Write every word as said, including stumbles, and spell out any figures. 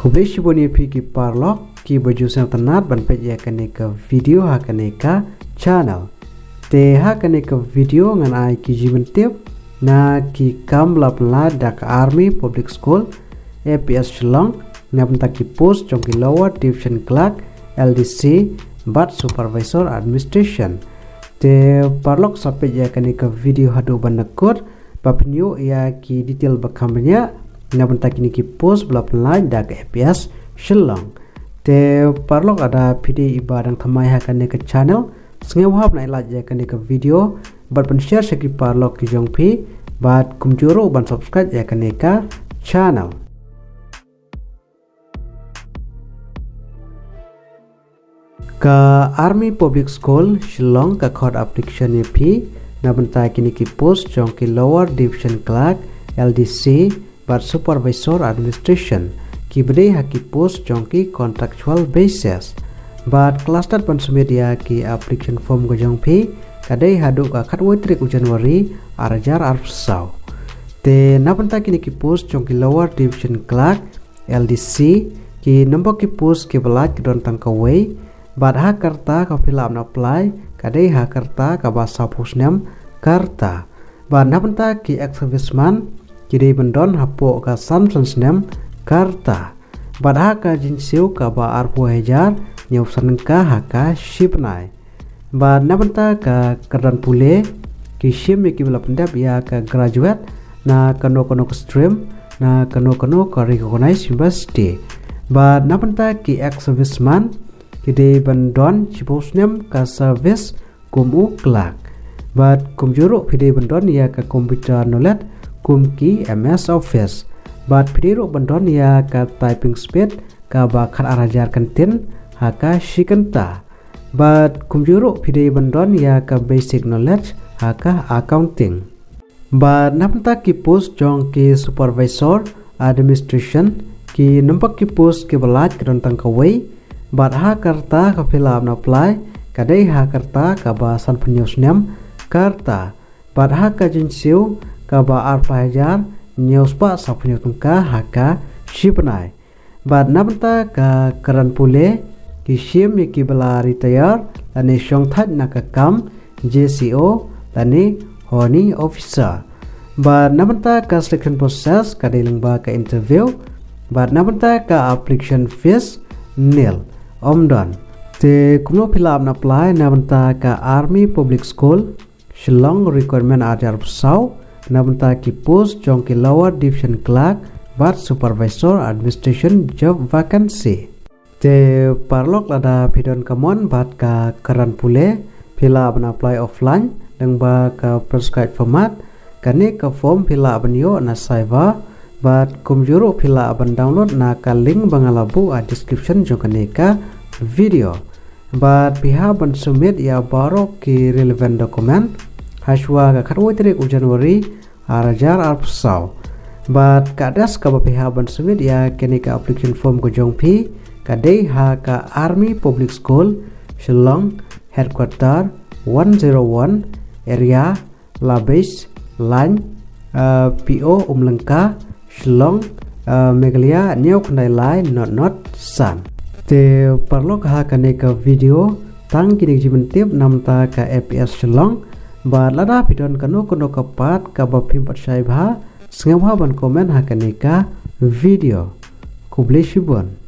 Khublei shibun ïa phi ki paralok kiba ju sngewtynnat ban peit ïa kane ka video ha kane ka channel. Te ha kane ka video ngan ai ki jingpyntip na ki kam ba la pynlait da ka Army Public School, A P S Shillong, na bynta ki post jong ki Lower Division Clerk, L D C bad Supervisor Administration. Te paralok sa peit ïa kane ka video haduh ban da kut ba phin ïoh ïa ki detail ba kham bniah na bynta kine ki post ba la pynlait da ka A P S Shillong. Te paralok, lada phi dei iba dang thymmai ha kane ka channel, sngewbha ban ai like ïa kane ka video bad ban share sha ki paralok ki jong phi, bad kumjuh ruh ban subscribe ïa kane ka channel. Ka Army Public School Shillong ka khot application ïa phi na bynta kine ki post jong ki Lower Division Clerk, L D C bad Supervisor Administration, kiba dei ha ki post jong ki contractual basis. Bad ka last date ban submit ïa ki application form ka jong phi ka dei haduh ka khatwei tarik u January ar hajar arphew saw. Te na bynta kine ki post jong ki Lower Division Clerk, L D C, ki number ki post kiba lait ki don tang kawei, bad ha ka rta kaba phi lah ban apply ka dei ha ka rta kaba sawphew snem ka rta. Bad na bynta ki ex-serviceman, ki dei ban don hapoh ka sanphew san snem ka rta. Bad ha ka jingsiew kaba arphew hajar hynñiewphew san tyngka ha ka shi bnai. Bad na bynta ka kyrdan pule, ki shim ïa kiba la pyndep ïa ka graduate na kano kano ka stream na kano kano ka recognized university. Bad na bynta ki ex-serviceman, ki dei ban don shiphew snem ka service kum u clerk. Bad kumjuh ruh phi dei ban don ïa ka computer knowledge kum ki M S Office. Bad phi dei ruh ban don ïa ka typing speed kaba khatar hajar kyntien ha ka shi kynta. Bad kumjuh ruh phi dei ban don ïa ka basic knowledge ha ka accounting. Bad na bynta ki post jong ki Supervisor Administration, ki number ki post kiba lait ki don tang kawei, bad ha ka rta kaba phi lah ban apply ka dei ha ka rta kaba sanphew hynñiew snem ka rta. Bad ha ka jingsiew kaba arphew hajar hynñiewspah sawphew hynñiew tyngka ha ka shi bnai. Bad na bynta ka kyrdan pule, ki shim ïa kiba la retire lane shong thait na ka kam J C O lane Hony Officer. Bad na bynta ka selection process ka dei lyngba ka interview. Bad na bynta ka application fees nil, ym don. Te kumno phi lah ban apply na bynta ka Army Public School Shillong, requirement ar hajar arphew saw, na bynta ki post jong ki Lower Division Clerk bad Supervisor Administration job vacancy. Te paralok, lada phi don ka mon bad ka kyrdan pule, phi lah ban apply offline lyngba ka prescribed format. Kane ka form phi lah ban ïoh na cyber, bad kumjuh ruh phi lah ban download na ka link ba nga la buh ha description jong kane ka video. Bad phi hap ban submit ïa baroh ki relevant document hashuwa ka khatwei tarik u January ar hajar arphew saw. Bad ka address kaba phi hap ban submit ïa kane ka application form ka jong phi ka dei ha ka Army Public School, Shillong, Headquarter one zero one, Area Labish Line, uh, P O Umlyngka, Shillong, uh, Meghalaya, hynñiew khyndai lai not not san. Te paralok, ha kane ka video tang kine ki jingpyntip na bynta ka A P S Shillong. Bad lada phi don kano kano ka part kaba phim pat shai bha, sngewbha ban comment ha kane ka video. Khublei shibun.